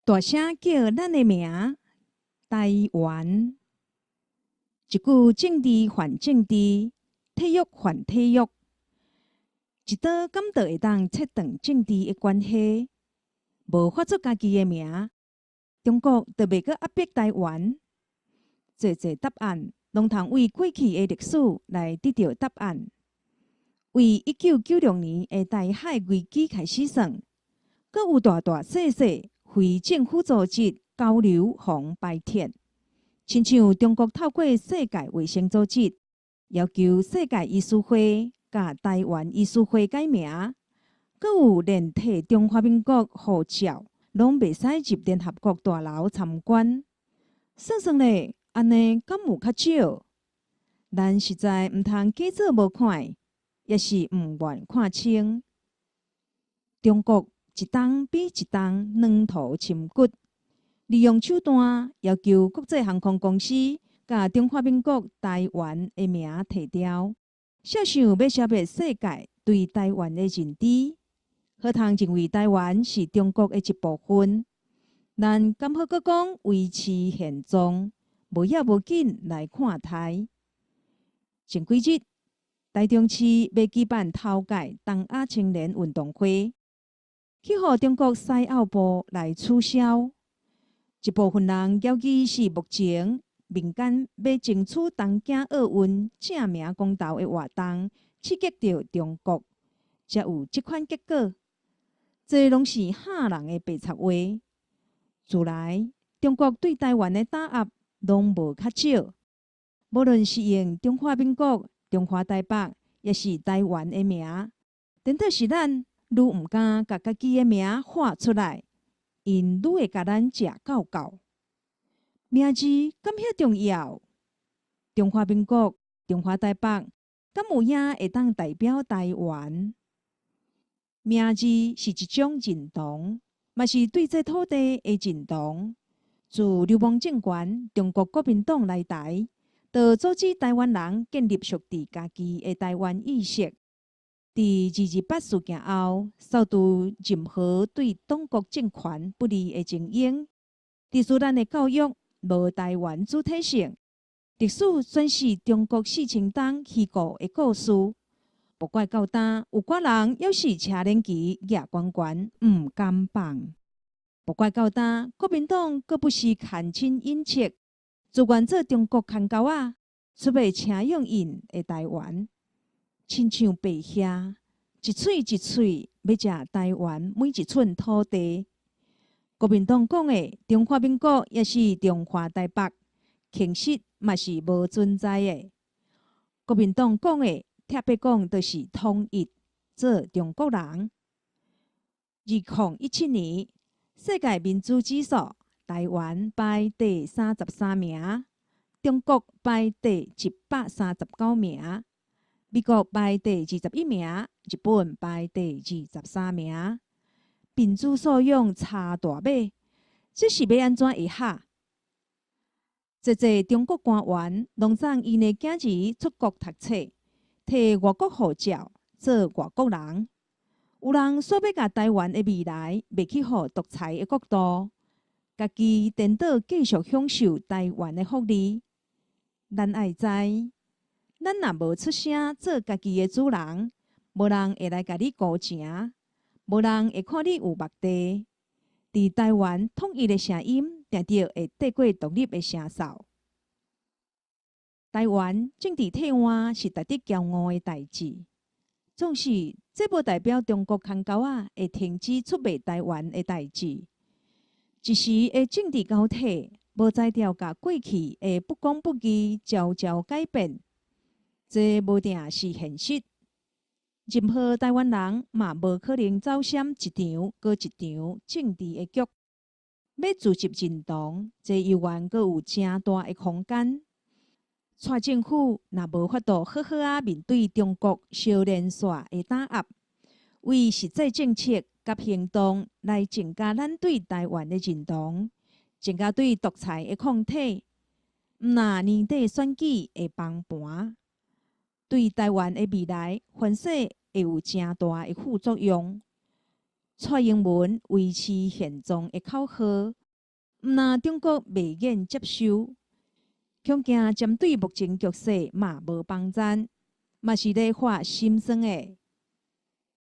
大聲叫咱的名，台灣。一句政治還政治，體育還體育，一刀敢就會當切斷政治的關係？無發出家己的名，中國就袂閣壓迫台灣？濟濟答案，攏通為過去的歷史來得著答案。為1996年的台海危機開始算，閣有大大細細非政府組織交流予排斥，親像中國透過世界衛生組織要求世界醫師會佮台灣醫師會改名，閣有連提中華民國護照攏袂使入聯合國大樓參觀。算算咧，按呢敢有較少？咱實在毋通假做無看，抑是毋願看清。中國一冬比一冬軟塗深骨，利用手段要求國際航空公司共中華民國台灣的名提掉，設想欲消滅世界對台灣的認知，好通認為台灣是中國的一部分。咱敢好閣講維持現狀，無要無緊來看待。前幾日，台中市欲舉辦頭屆東亞青年運動會，去予中國西澳部來取消。一部分人猶疑是目前民間欲爭取東京奧運正名公投的活動刺激著中國，才有這款結果。這攏是嚇人的白賊話。自來，中國對台灣的打壓攏無較少，無論是用中華民國、中華台北，抑是台灣的名，顛倒是咱愈毋敢共家己的名喊出來，𪜶愈會共咱食夠夠。名字敢遐重要？中華民國、中華台北，敢有影會當代表台灣？名字是一種認同，嘛是對這土地的認同。自流亡政權中國國民黨來台，就阻止台灣人建立屬於家己的台灣意識。佇228事件後，掃除任何對黨國政權不利的精英，致使咱的教育無台灣主體性，歷史全是中國4000冬虛構的故事。無怪到今有寡人猶是車輪旗舉懸懸，毋敢放。無怪到今國民黨閣不時牽親引戚，自願做中國牽鉤仔，出賣車用印的台灣，親像白蟻，一喙一喙欲食台灣每一寸土地。國民黨講的中華民國抑是中華台北，其實嘛是無存在的。國民黨講的，特別講就是統一做中國人。2017年，世界民主指數，台灣排第33名，中國排第139名，美國排第21名，日本排第23名。民主素養差大碼，這是欲按怎會合？濟濟中國官員攏送𪜶的囝兒出國讀冊，提外國護照做外國人。有人煞欲共台灣的未來賣去予獨裁的國度，家己顛倒繼續享受台灣的福利。咱愛知，咱若無出聲做家己的主人，無人會來共你沽情，無人會看你有目地。佇台灣統一的聲音，定著會綴過獨立的聲掃。台灣政治替換是值得驕傲的代誌，總是這無代表中國牽鉤仔會停止出賣台灣的代誌。一時的政治交替，無才調共過去的不公不義悄悄改變，這無定是現實。任何台灣人嘛無可能走閃一場閣一場政治的局，欲自習認同，這猶原閣有誠大的空間。蔡政府若無法度好好仔面對中國相連紲的打壓，為實際政策佮行動來增加咱對台灣的認同，增加對獨裁的抗體，毋若年底選舉會崩盤，對台灣的未來反勢會有誠大的副作用。蔡英文維持現狀的口號，毋但中國袂願接受，恐驚針對目前局勢嘛無幫贊，嘛是咧發心酸的。